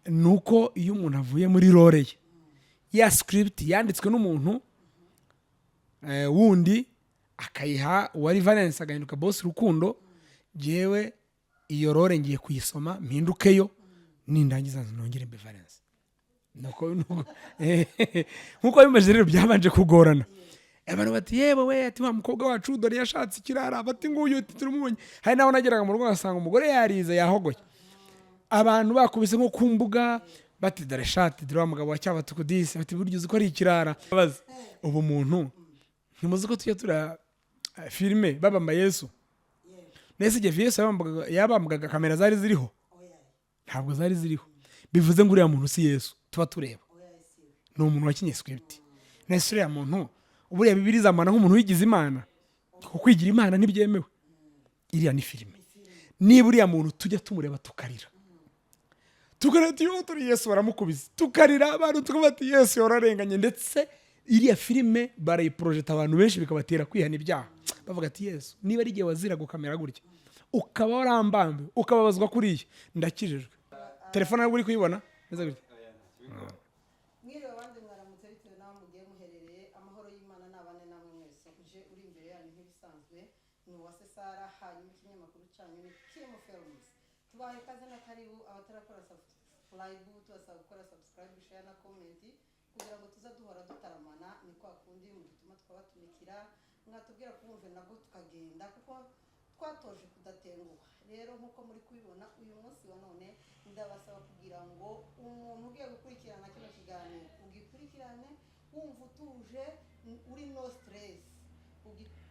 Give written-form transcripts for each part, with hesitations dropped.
Ni uko iyo umuntu avuye muri role ye ya script yanditswe n'umuntu wundi, akayiha uwari Valence agahinduka Boss Rukundo, jyewe iyo role ngiye kuyisoma mpindukeyo, nindangiza nongere mbe Valence. Nkuko bimaze rero byabanje kugorana. Abantu bati: "Yewe we," ati: "Wa mukobwa wacu dore yashatse ikirara." Bati: "Nguyu," ati: "Turamubonye." Hari n'aho nageraga mu rugo ngasanga umugore yarize, yahogoye, abantu bakubise nko ku mbuga bati: "Dore shati, dore wa mugabo wa Cyabatuku disi." Bati: "Burya uzi ko ari ikirara?" Baza ubu muntu ntimuzi ko tujya tura filime babamba Yesu nese? Igihe Yesu yabambwaga kamera zari ziriho? Ntabwo zari ziriho. Bivuze ngo uriya muntu si Yesu tuba tureba, ni umuntu wakinye script. Nese uriya muntu buriya Bibiri izamana nk'umuntu wigize Imana? Kuko kwigira Imana ntibyemewe, iriya ni filime. Niba uriya muntu tujya tumureba tukarira, tukarira ati: "Yo, turi Yesu baramukubise," tukarira abantu tukavuga ati: "Yesu yararenganye." Ndetse iriya filime barayiporojeta, abantu benshi bikabatera kwihana ibyaha, bavuga ati: "Yesu, niba ari igihe wazira gukamera gutya, ukaba warambambe, ukababazwa kuriya, ndakijijwe." Telefone ntabwo uri kuyibona meze gutya. Mwiriwe, abandi mwaramutse, bitewe n'aho mugiye muherereye. Amahoro y'Imana n'abane namwe mwese. Uje uri imbere yanyu nk'ibisanzwe ni Uwase Sara, hanyuma ikinyamakuru cyanyu ni Kim Films. Tubahe ikaze na karibu. Abatarakora subscribe, tubasaba gukora subscribe, share na comment kugira ngo tuza duhora dutaramana. Ni kwa kundi mudutuma tukabatumikira, mwatubwira kubumve nabwo tukagenda, kuko twatoje kudatenguha. Rero nk'uko muri kubibona, uyu munsi wa none ndabasaba kugira ngo umuntu ugiye gukurikirana kino kiganiro ugikurikirane wumva utuje, uri no stress,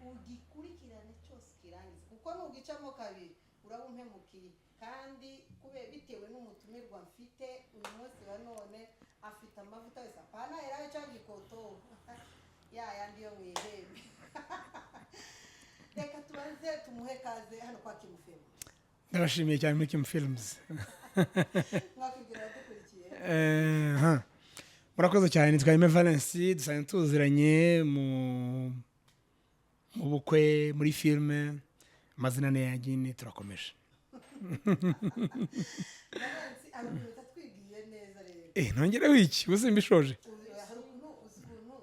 ugikurikirane cyose ukirangize, kuko nugicamo kabiri uraba umpemukiye. Kandi bitewe n'umutumirwa mfite uyu munsi wa none, afite amavuta wese, apana elayo cyangwa ikoto ya yandi yo mu ihembe. Reka tubanze tumuhe kaze hano kwa Kim Films. Ndabashimiye cyane muri Kim Films. Mwakubwira abadukurikiye? Ha. Murakoze cyane. Nitwa Aime Valence, dusanzwe tuziranye mu bukwe, muri filime, amazina ni yagine. Turakomeje. Valence, hari ukuntu utatwibwiye neza rero. Ntongereho iki? Ubu simbishoje. Hari ukuntu uzi ukuntu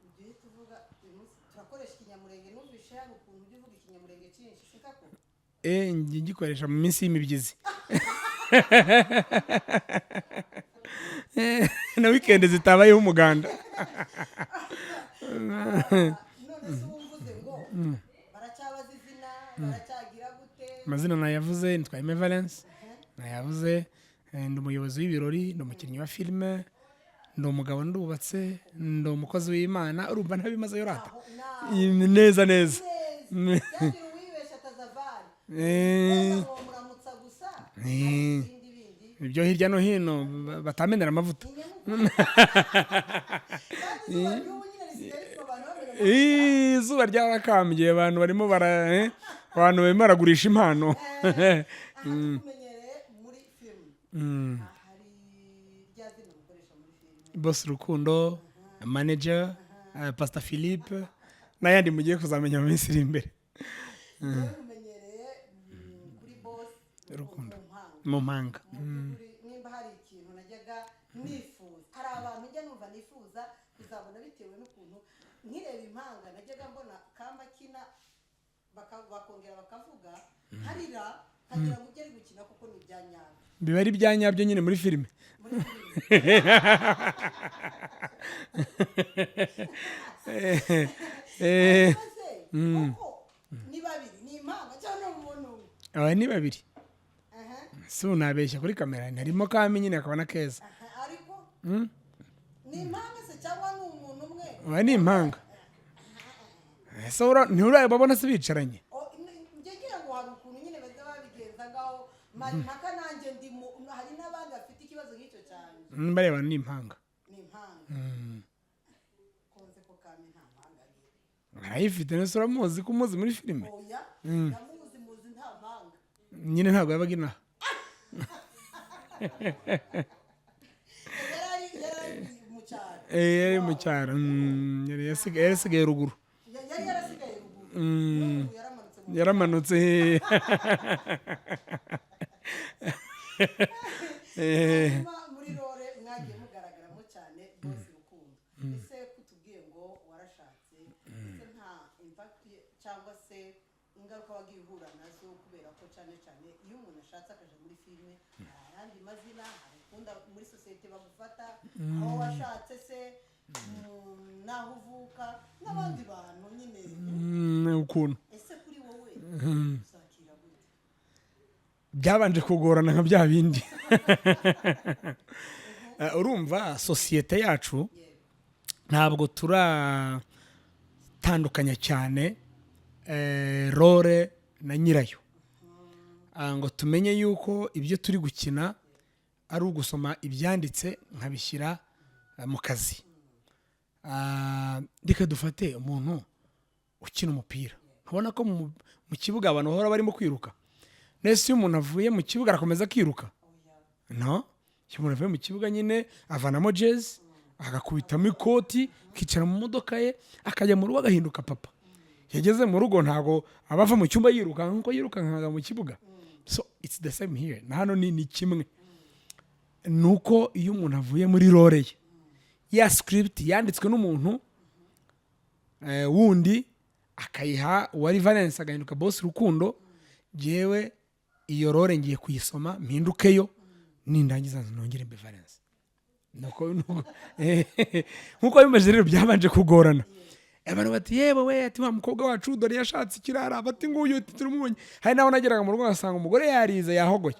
ugiye tuvuga uyu munsi turakoresha Ikinyamurenge. Numvishe hari ukuntu ujya uvuga Ikinyamurenge cyinshi, siko? Njye ngikoresha mu minsi y'imibyizi na weekend zitabayeho umuganda. None se ubu mvuze ngo baracyabaza izina, baracyagira gute? Amazina nayavuze, nitwa Aime Valence, nayavuze. Ndi umuyobozi w'ibirori, ndi umukinnyi wa filime, ndi umugabo, ndubatse, ndi umukozi w'Imana. Urumva ntabimazeyo rata? Aho nawe. Neza neza. Neza, byagira uwibeshya atazavari ngo muramutsa gusa, ibindi bindi. Ibyo hirya no hino batamenera amavuta. Kandi izuba ry'ubu nyine risigaye rituma abantu bamenya. Izuba ryarakambye, abantu barimo baragurisha impano. Aha tukumenyereye muri filime, hari rya zina mukoresha muri filime? Boss Rukundo, manager, Pastor Philippe n'ayandi mugiye kuzamenya mu minsi iri imbere. Rero tumenyereye kuri Boss Rukundo. Mu mpanga. Mu mpanga. Mu by'ukuri nimba hari ikintu najyaga nifuza, hari abantu njya numva nifuza kuzabona bitewe n'ukuntu nkireba Impanga najyaga mbona kamba akina, bakongera bakavuga nkarira, nkagira ngo ujye ari gukina kuko ni ibya nyabyo. Biba ari ibya nyabyo nyine muri filime. Muri filime. Maze koko ni babiri, ni impanga cyangwa ni umuntu umwe? Aba ni babiri. Aha. Si unabeshya kuri kamera harimo kami nyine, akaba na Keza. Aha, ariko ni impanga se cyangwa ni umuntu umwe? Aba ni impanga. Ese ntiurababona se bicaranye? Njye ngira ngo hari ukuntu nyine baza babigenzagaho mpaka nanjye ndimo, hari n'abandi bafite ikibazo nk'icyo cyane. Bareba ni impanga. Ni impanga. Konze ko kami nta mpanga agira? Arayifite. Nese uramuzi ko umuzi muri filime? Oya, ndamuzi, muzi nta mpanga. Nyine ntabwo yabaga inaha. Yari ari mu cyaro. Yari mu cyaro. Yari yasigaye ruguru. Yari yarasigaye ruguru, none ubu yaramanutse mu Yaramanutse. Hanyuma muri role mwagiye mugaragaramo cyane Boss Rukundo, ese kutubwiye ngo warashatse, ese nta impact cyangwa se ingaruka wagiye uhura nazo? Kubera ko cyane cyane iyo umuntu ashatse akaja muri filime, hari ayandi mazina, hari ukunda muri sosiyete bagufata, aho washatse se, n'aho uvuka n'abandi bantu nyine. Ukuntu Ese kuri wowe uzakira gute? Byabanje kugorana nka bya bindi. Urumva sosiyete yacu ntabwo turatandukanya cyane role na nyirayo. Ngo tumenye yuko ibyo turi gukina ari ugusoma ibyanditse nkabishyira mu kazi. Reka dufate umuntu ukina umupira, ubona ko mu kibuga abantu bahora barimo kwiruka. Nese iyo umuntu avuye mu kibuga arakomeza akiruka? No, iyo umuntu avuye mu kibuga nyine avanamo jezi, agakubitamo ikoti, akicara mu modoka ye, akajya mu rugo, agahinduka papa. Yageze mu rugo ntabwo aba ava mu cyumba yirukanka nk'uko yirukankaga mu kibuga. So it's the same here, na hano ni kimwe. Ni uko iyo umuntu avuye muri role ye ya script yanditswe n'umuntu wundi, akayiha uwari Valence agahinduka Boss Rukundo, jyewe iyo role ngiye kuyisoma mpindukeyo, nindangiza nongere mbe Valence. Nkuko bimaze rero byabanje kugorana. Abantu bati: "Yewe we," ati: "wa mukobwa wacu dore yashatse ikirara," bati: "Nguyu," ati: "turamubonye." Hari n'aho nageraga mu rugo ngasanga umugore yarize, yahogoye,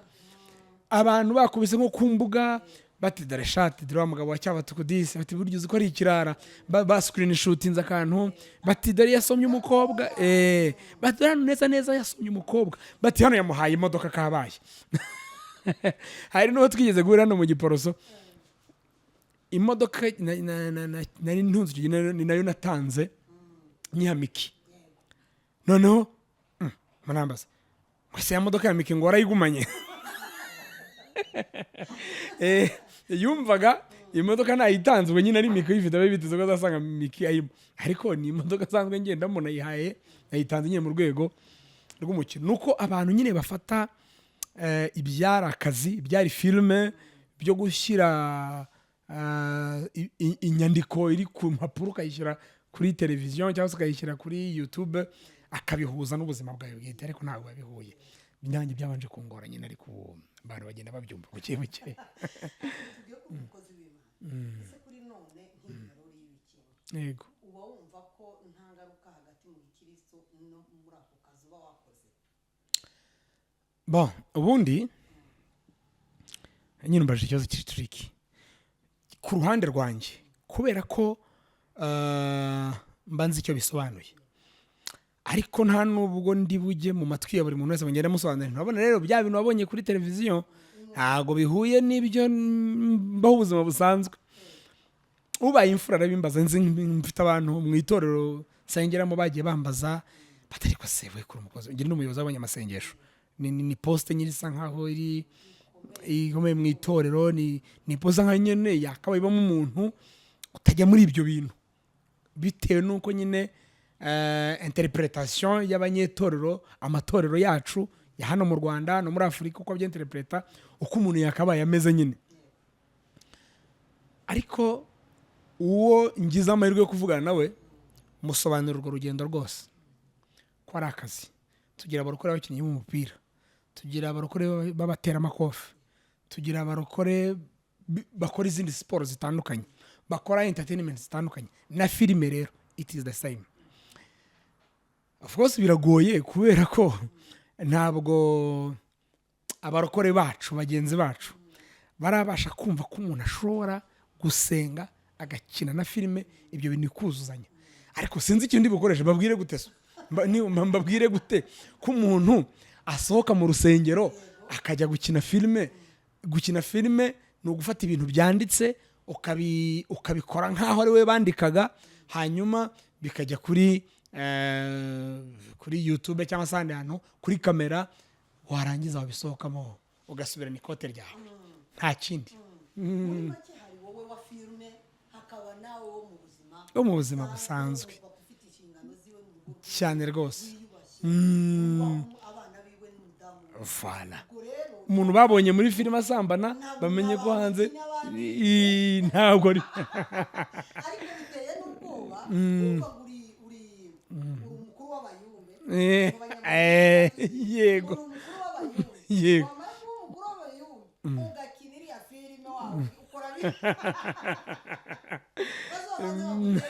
abantu bakubise nko ku mbuga bati: "Dore shati, dore wa mugabo wa Cyabatukudisi," bati: "Burya uzi ko ari ikirara?" Ba screenshotinze akantu, bati: "Dore yasomye umukobwa," bati: "Dore hano neza neza yasomye umukobwa," bati: "Hano yamuhaye imodoka kabaye." Hari n'uwo twigeze guhura hano mu Giporoso, imodoka nari ntunze icyo gihe ni nayo natanze nyiha Miki. Noneho murambaza ngo: "Ese ya modoka ya Miki ngo warayigumanye?" Yumvaga imodoka nayitanze, ubwo nyine ari Miki uyifite, abe biteze ko azasanga Miki ayimo, ariko ni imodoka asanzwe ngendamo, nayihaye, nayitanze nyine mu rwego rw'umukino. Nuko abantu nyine bafata ibyari akazi, ibyari filime byo gushyira inyandiko iri ku mpapuro ukayishyira kuri televiziyo cyangwa se ukayishyira kuri YouTube, akabihuza n'ubuzima bwawe bwite, ariko ntabwo biba bihuye. Nanjye byabanje kungora nyine, ariko ubu abantu bagenda babyumva buke buke. Tubwiye ko umukozi w'Imana, ese kuri none nk'iyi role y'ibikingi, uba wumva ko nta ngaruka hagati mu gikristo no muri ako kazi uba wakoze? Bon, ubundi nyine umbajije ikibazo kiri tricky ku ruhande rwanjye, kubera ko mba nzi icyo bisobanuye, ariko nta nubwo ndi bujye mu matwi ya buri muntu wese ngo ngende musobanurira. Nturabona rero, bya bintu wabonye kuri televiziyo ntabwo bihuye n'ibyo mbaho ubuzima busanzwe. Ubaye imfura arabimbaza. Nzi mfite abantu mu itorero nsengeramo bagiye bambaza batari ko se we kuri umukozi, ngira n'umuyobozi w'abanyamasengesho, ni poste nyine isa nkaho iri ikomeye mu itorero, ni poste nka nyine yakabaye ibamo umuntu utajya muri ibyo bintu, bitewe n'uko nyine interpretation y'abanyetorero, amatorero yacu ya hano mu Rwanda no muri Afurika, uko abyinterpreta, uko umuntu yakabaye ameze nyine. Ariko uwo ngize amahirwe yo kuvugana nawe, musobanurira urwo rugendo rwose ko ari akazi. Tugira abarokore b'abakinnyi b'umupira, tugira abarokore b'abateramakofe, tugira abarokore bakora izindi siporo zitandukanye, bakora entertainment zitandukanye na filime. Rero it is the same. Of course biragoye, kubera ko ntabwo abarokore bacu bagenzi bacu barabasha kumva ko umuntu ashobora gusenga agakina na filime, ibyo bintu bikuzuzanya. Ariko sinzi ikintu ndi bukoreshe. Mbabwire gute so? Mbabwire gute ko umuntu asohoka mu rusengero akajya gukina filime? Gukina filime ni ugufata ibintu byanditse ukabikora nk'aho ari we bandikaga, hanyuma bikajya kuri YouTube cyangwa se ahandi hantu kuri kamera, warangiza wabisohokamo ugasubirana ikote ryawe, nta kindi. Muri make hari wowe wa filime, hakaba nawe wo mu buzima Wo mu buzima busanzwe. Papa ufite inshingano ziwe mu rugo, Cyane rwose. wiyubashye, abana biwe n'umudamu we. Voilà. Ubwo rero Umuntu babonye muri filime asambana, Ntabwo bamenye ko hanze n'abandi. Ntabwo ari. Ariko biteye n'ubwoba kumva ngo uri umukuru w'abayumbe mu Banyamurenge. Yego. Uri umukuru w'abayumbe. Yego. Wamara kuba umukuru w'abayumbe, ugakina iriya filime wawe ukora bazobanze bakugenze.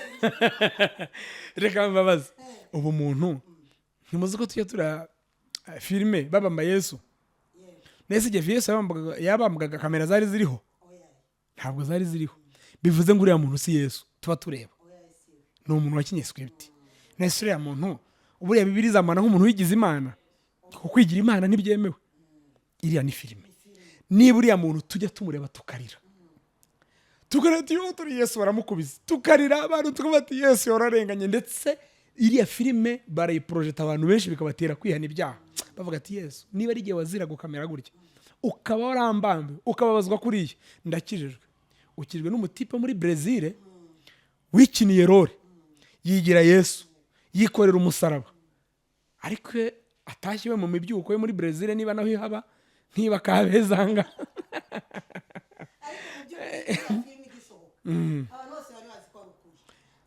Reka mbabaze, ubu muntu ntimuzi ko tujya tureba filime babamba Yesu? Nese igihe Yesu yabambwaga, kamera zari ziriho? Oya. Ntabwo zari ziriho. Bivuze ngo uriya muntu si Yesu tuba tureba. Oya, si we. Ni umuntu wakinye script. Nese uriya muntu buriya Bibiri izamana nk'umuntu wigize Imana? Kuko kwigira Imana ntibyemewe. Iriya ni filime. Niba uriya muntu tujya tumureba tukarira, tukarira ati: "Yo, turi Yesu baramukubise," tukarira abantu, tukavuga ati: "Yesu yararenganye." Ndetse iriya filime barayiporojeta, abantu benshi bikabatera kwihana ibyaha, bavuga ati: "Yesu, niba ari igihe wazira gukamera gutya, ukaba warambambe, ukababazwa kuriya, ndakijijwe." Ukijwe n'umutipe muri Brezil wikiniye role, yigira Yesu, yikorera umusaraba, ariko atashye iwe mu mibyuko yo muri Brezil, niba naho ihaba, nkiba Kabezanga. Ariko mu by'ukuri iriya filime igisohoka, abantu bose bari bazi ko ari ukuri,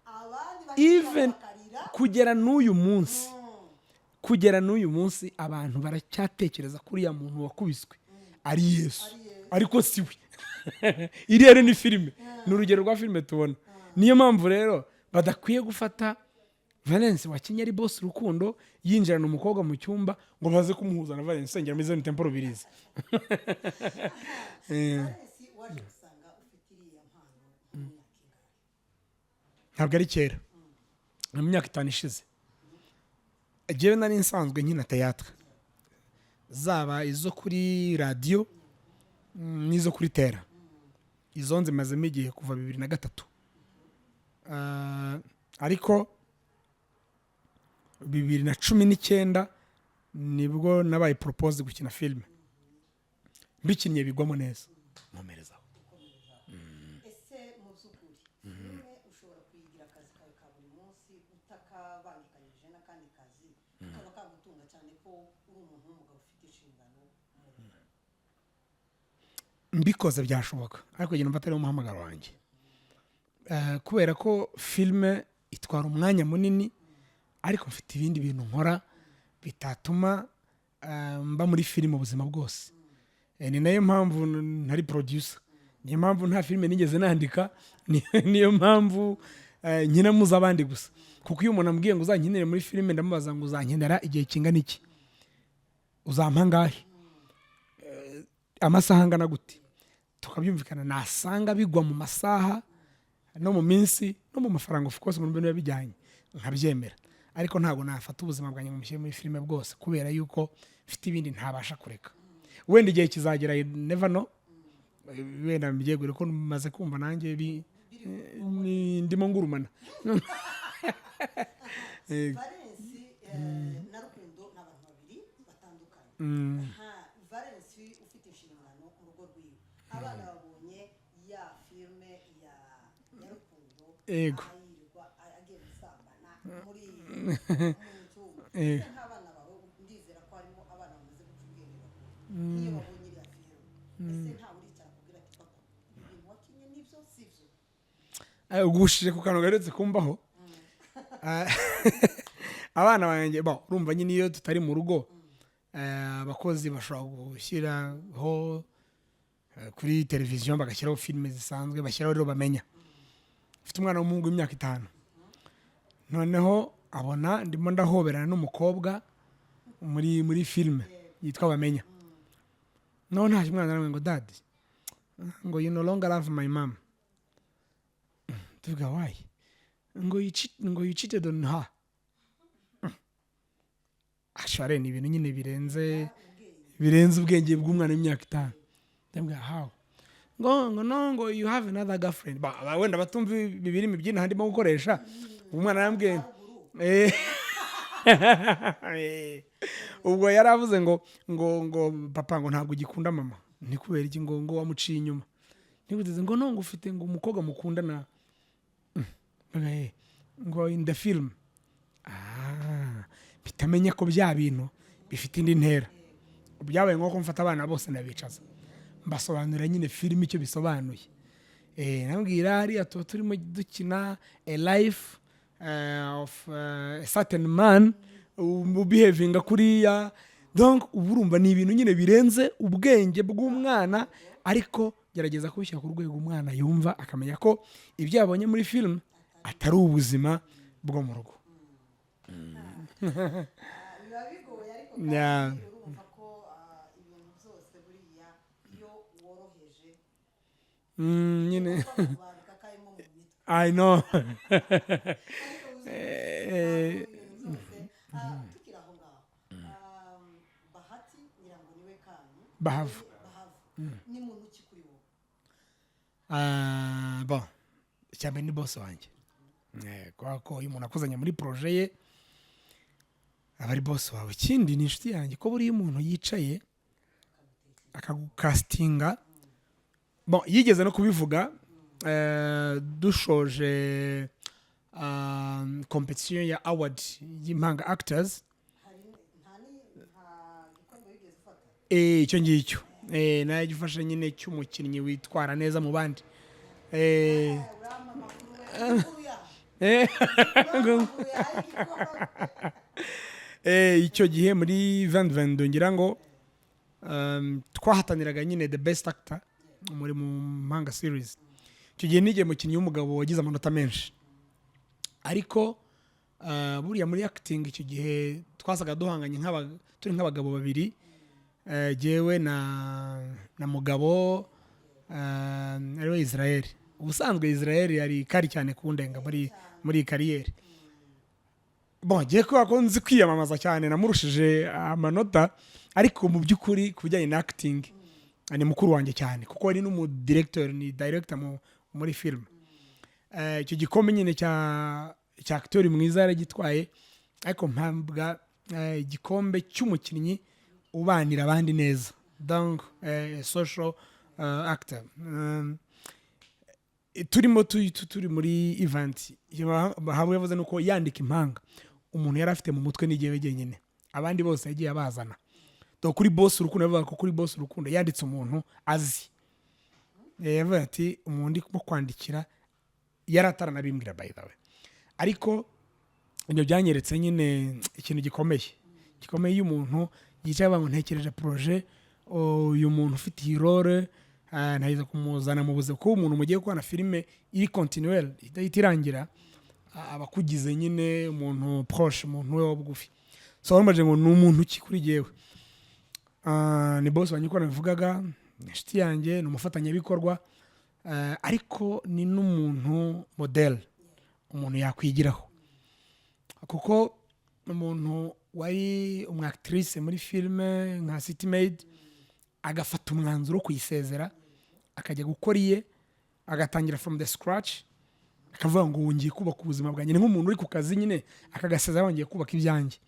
abandi Even bakarira. Kugera n'uyu munsi, kugera n'uyu munsi, abantu baracyatekereza ko uriya muntu wakubiswe ari Yesu, ariko si we. Iriya rero ni filime, ni urugero rwa filime tubona. Niyo mpamvu rero badakwiye gufata Valence wakinnye ari boss Rukundo yinjirana umukobwa mu cyumba ngo baze kumuhuza na Valence usengera muri Zion Temple Rubirizi. Valence, waje gusanga ufite iriya mpano mu myaka ingahe? Ntabwo ari kera, ni mu myaka 5 ishize. Njyewe nari nsanzwe nkina théâtre, zaba izo kuri radiyo n'izo kuri tera. Izo nzimazemo igihe kuva 2003. Ariko 2019 nibwo nabaye propose gukina filime, mbikinnye bigwamo neza, nkomerezaho. Ese mu by'ukuri filime ushobora kuyigira akazi kawe ka buri munsi, utakabangikanyije n'akandi kazi, kakaba kagutunga, cyane ko uri umuntu w'umugabo ufite inshingano mu rugo? Mbikoze byashoboka, ariko njye numva atari wo muhamagaro wanjye. Kubera ko filime itwara umwanya munini, ariko mfite ibindi bintu nkora bitatuma mba muri filime ubuzima bwose. Ni nayo mpamvu ntari producer, niyo mpamvu nta filime nigeze nandika, niyo mpamvu nkina muzi abandi gusa. Kuko iyo umuntu ambwiye ngo uzankinire muri filime, ndamubaza ngo: "Uzankenera igihe kingana iki? Uzampa angahe? Amasaha angana gute?" Tukabyumvikana. Nasanga bigwa mu masaha no mu minsi no mu mafaranga, of course, mu bintu biba bijyanye, nkabyemera. Ariko ntabwo nafata ubuzima bwanjye ngo mushyire muri filime bwose, kubera yuko mfite ibindi ntabasha kureka. Wenda igihe kizagera, you never know, wenda mbyegure ko maze kumva nanjye ndimo ngurumana. Valence na Rukundo ni abantu babiri batandukanye. Valence ufite inshingano mu rugo rwiwe, abana babonye ya filime ya Rukundo ayirirwa agiye gusambana muri mu cyumba. Ese nk'abana bawe, ndizera ko harimo abana bamaze guca ubwenge bakuru, nk'iyo babonye iriya filime, ese ntawe uricara akubwira ati: "Papa, ibi bintu wakinye nibyo, si byo?" Ugushije ku kantu gaherutse kumbaho. Abana banjye bo urumva nyine iyo tutari mu rugo, abakozi bashobora gushyiraho kuri televiziyo, bagashyiraho filime zisanzwe, bashyiraho rero bamenya. Mfite umwana w'umuhungu w'imyaka 5. Noneho abona ndimo ndahoberana n'umukobwa muri filime yitwa Bamenya. Noneho ntashye, umwana aramubwira ngo: "Daddy," ngo, "you no longer love my mom." Tuvuga: "Why?" Ngo you cheat, ngo you cheated on her. Ashware, ni ibintu nyine birenze ubwenge bw'umwana w'imyaka 5. Ndamubwira: "How?" Ngo no, ngo you have another girlfriend. Wenda batumva ibirimi by'inaha ndimo gukoresha. Umwana arambwiye, ubwo yari avuze ngo "Papa," ngo, "ntabwo ugikunda mama." Ni kubera iki? Ngo wamuciye inyuma. Ntiguteze ngo no, ngo ufite ngo umukobwa mukundana. Mbaga, ngo in the film. Mpita menya ko bya bintu bifite indi ntera. Byabaye nko mfata abana bose ndabicaza, mbasobanurira nyine filime icyo bisobanuye. Nabwira hariya tuba turimo dukina a life of a certain man ubehavinga kuriya. Donc uba urumva ni ibintu nyine birenze ubwenge bw'umwana, ariko gerageza kubishyira ku rwego umwana yumva, akamenya ko ibyo yabonye muri filime atari ubuzima bwo mu rugo. Biba bigoye, ariko kandi urumva ko ibintu byose buriya iyo woroheje Nyine kubandika karimo mu mitwe. I know. Ariko uzi ntabwo ibintu byose. Tukiri aho ngaho, Bahati ngira ngo niwe kanyu. Bahavu. Bahavu ni muntu ki kuri wowe? Bon, icyambere ni boss wanjye. Kubera ko iyo umuntu akuzanye muri projet ye aba ari boss wawe. Ikindi, ni inshuti yanjye, ko buriya umuntu yicaye akagukasitinga. Bon, yigeze no kubivuga, dushoje competition ya award y'Impanga Actors. Hari nta gikombe wigeze ufata? Icyo ngicyo nayo gifashe nyine cy'umukinnyi witwara neza mu bandi. Urampa amakuru we, amakuru yawe. Urampa amakuru yawe igikombe. Icyo gihe muri 2022 ngira ngo twahataniraga nyine the best actor muri mu Mpanga series. Icyo gihe nigiye mukinnyi w'umugabo wagize amanota menshi, ariko buriya muri acting icyo gihe twasaga duhanganye turi nk'abagabo babiri, jyewe na Mugabo, ariwe Israel. Ubusanzwe Israel yari kari cyane kundenga muri iyi carrière. Bon, ngiye kubera ko nzi kwiyamamaza cyane, namurushije amanota, ariko mu by'ukuri ku bijyanye na acting ni mukuru wanjye cyane, kuko ari n'umudirecteur, ni director muri film. Icyo gikombe nyine cya acteur mwiza yaragitwaye, ariko mpabwa igikombe cy'umukinnyi ubanira abandi neza, donc social actor. Turimo turi muri event, hamwe yavuze nuko yandika Impanga umuntu yari afite mu mutwe n'igihe wenyine, abandi bose yagiye abazana. Donc kuri Boss Urukundo, yavuga ko kuri Boss Urukundo yanditse umuntu azi. Yavuga ati umuntu ndimo kwandikira yari ataranabimbwira, by the way. Ariko ibyo byanyeretse nyine ikintu gikomeye gikomeye, iyo umuntu yicaye avuga ngo ntekereje projet, uyu muntu ufite iyi role ntaheza kumuzana mu buzima, kuko umuntu mugiye kubona filime iri continuelle idahita irangira, aba akugize nyine umuntu proche, umuntu we wa bugufi. So wambaje ngo ni umuntu ki kuri jyewe? Ni boss wanjye uko nabivugaga, ni inshuti yanjye, ni umufatanyabikorwa, ariko ni n'umuntu model umuntu yakwigiraho, kuko umuntu wari umwactrice muri filime nka City Maid agafata umwanzuro wo kuyisezera, akajya gukora iye, agatangira from the scratch, akavuga ngo ubu ngiye kubaka ubuzima bwanjye, ni nk'umuntu uri ku kazi nyine akagasezera ngo ngiye kubaka ibyanjye,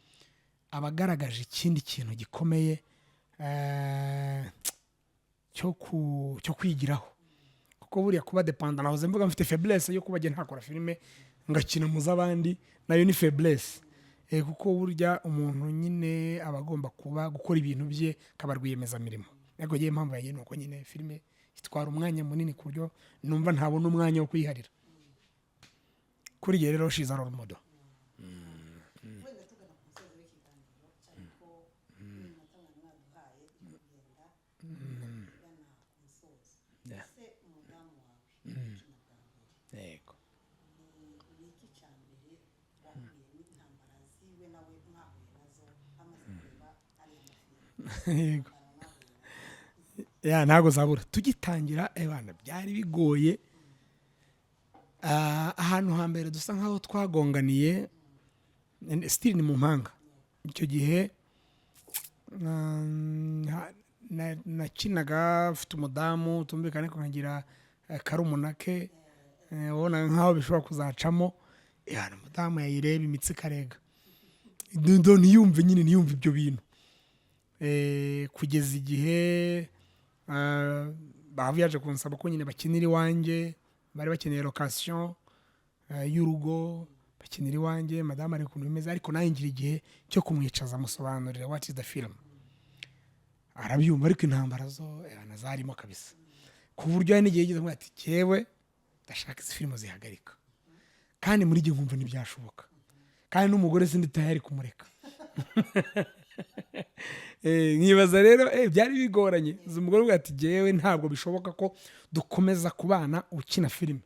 aba agaragaje ikindi kintu gikomeye cyo kwigiraho, kuko buriya kuba dépendant, nahoze mvuga mfite faiblesse yo kuba njye ntakora filime ngakina mu z'abandi, nayo ni faiblesse. Kuko burya umuntu nyine aba agomba kuba gukora ibintu bye, akaba rwiyemezamirimo. Ariko njyewe impamvu yanjye ni uko nyine filime itwara umwanya munini ku buryo numva ntabona umwanya wo kuyiharira. Kuri njye rero, she's a role model. Wenda tugana ku musozo w'ikiganiro, cyane ko n'iminota mwari mwaduhaye iri kugenda igana ku musozo. Ese umudamu wawe ukina bwa mbere, ni iki cya mbere wahuye n'intambara ziwe nawe mwahuye nazo amaze kureba ariya mafilime? Yego. Ya, ntabwo zabura. Tugitangira, ebana, byari bigoye. Ahantu hambere dusa nkaho twagonganiye still ni mu Mpanga. Icyo gihe nakinaga mfite umudamu tumvikane ko nkagira karumuna ke, wabonaga nkaho bishobora kuzacamo. Ebana, umudamu yayireba imitsi ikarega. Ntiyumve nyine, ntiyumve ibyo bintu. Kugeza igihe Bahavu yaje kunsaba ko nyine bakinira iwanjye, bari bakeneye location y'urugo, bakinira iwanjye. Madamu ari ukuntu bimeze, ariko nanjye ngira igihe cyo kumwicaza, amusobanurira what is the film. Arabyumva, ariko intambara zo nazarimo kabisa, ku buryo hari n'igihe yigeze avuga ati: "Jyewe ndashaka izi filime zihagarika." Kandi muri gihe nkumva ntibyashoboka, kandi n'umugore sindi tayari kumureka. Nkibaza rero, byari bigoranye. Uzi umugore uvuga ati: "Jyewe ntabwo bishoboka ko dukomeza kubana ukina filime,"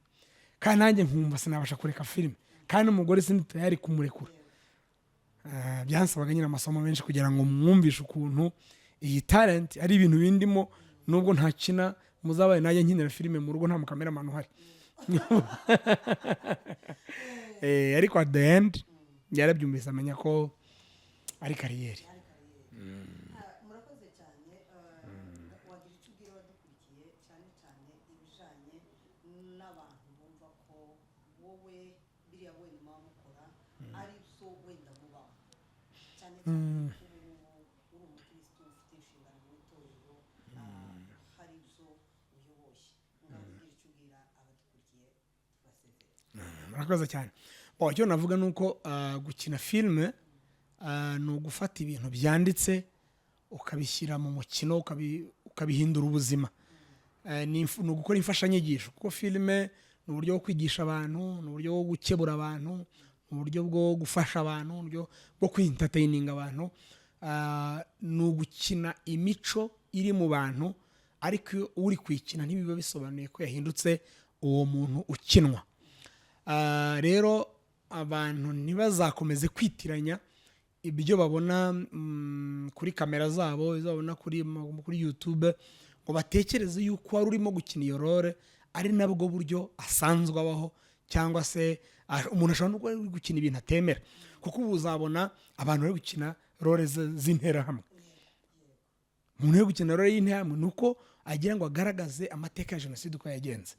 kandi nanjye nkumva sinabasha kureka filime, kandi n'umugore sindi tayari kumurekura. Byansabaga nyine amasomo menshi kugira ngo mwumvishe ukuntu iyi talent ari ibintu bindimo, nubwo ntakina. Muzabaye nanjye nkinira filime mu rugo nta mu cameraman uhari. Ariko at the end yarabyumvise, amenya ko ari carrière. Murakoze cyane. Wagira icyo ubwira abadukurikiye, cyane cyane ibijyanye n'abantu bumva ko wowe biriya wenda muba mukora ari byo wenda mubaho, cyane cyane ko ubu ngubu uri umukirisitu, ufite inshingano mu itorero, hari ibyo uyoboye? Ngaho ugira icyo ubwira abadukurikiye, tubasezere. Murakoze cyane. Bon, icyo navuga ni uko gukina filime ni ugufata ibintu byanditse ukabishyira mu mukino, ukabihindura ubuzima. Ni ugukora imfashanyigisho, kuko filime ni uburyo bwo kwigisha abantu, ni uburyo bwo gukebura abantu, ni uburyo bwo gufasha abantu, ni uburyo bwo kwi-entertaininga abantu. Ni ugukina imico iri mu bantu, ariko iyo uri kuyikina ntibiba bisobanuye ko yahindutse uwo muntu ukinwa. Rero abantu ntibazakomeze kwitiranya ibyo babona kuri kamera zabo, ibyo babona kuri YouTube, ngo batekereze yuko wari urimo gukina iyo role ari nabwo buryo asanzwe abaho, cyangwa se umuntu ashobora no kuba ari gukina ibintu atemera, kuko ubu uzabona abantu bari gukina role z'interahamwe. Umuntu uri gukina role y'interahamwe ni uko agira ngo agaragaze amateka ya jenoside uko yagenze.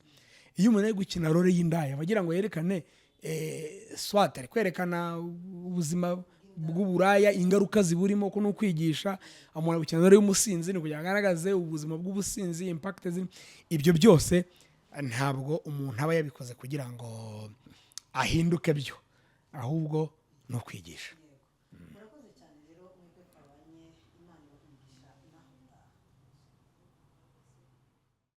Iyo umuntu ari gukina role y'indaya, aba agira ngo yerekane swat ari kwerekana ubuzima bw'uburaya, ingaruka ziburimo, ko ni ukwigisha. Umuntu ari gukina role y'umusinzi, ni ukugira ngo agaragaze ubuzima bw'ubusinzi, impact zirimo. Ibyo byose ntabwo umuntu aba yabikoze kugira ngo ahinduke byo, ahubwo ni ukwigisha.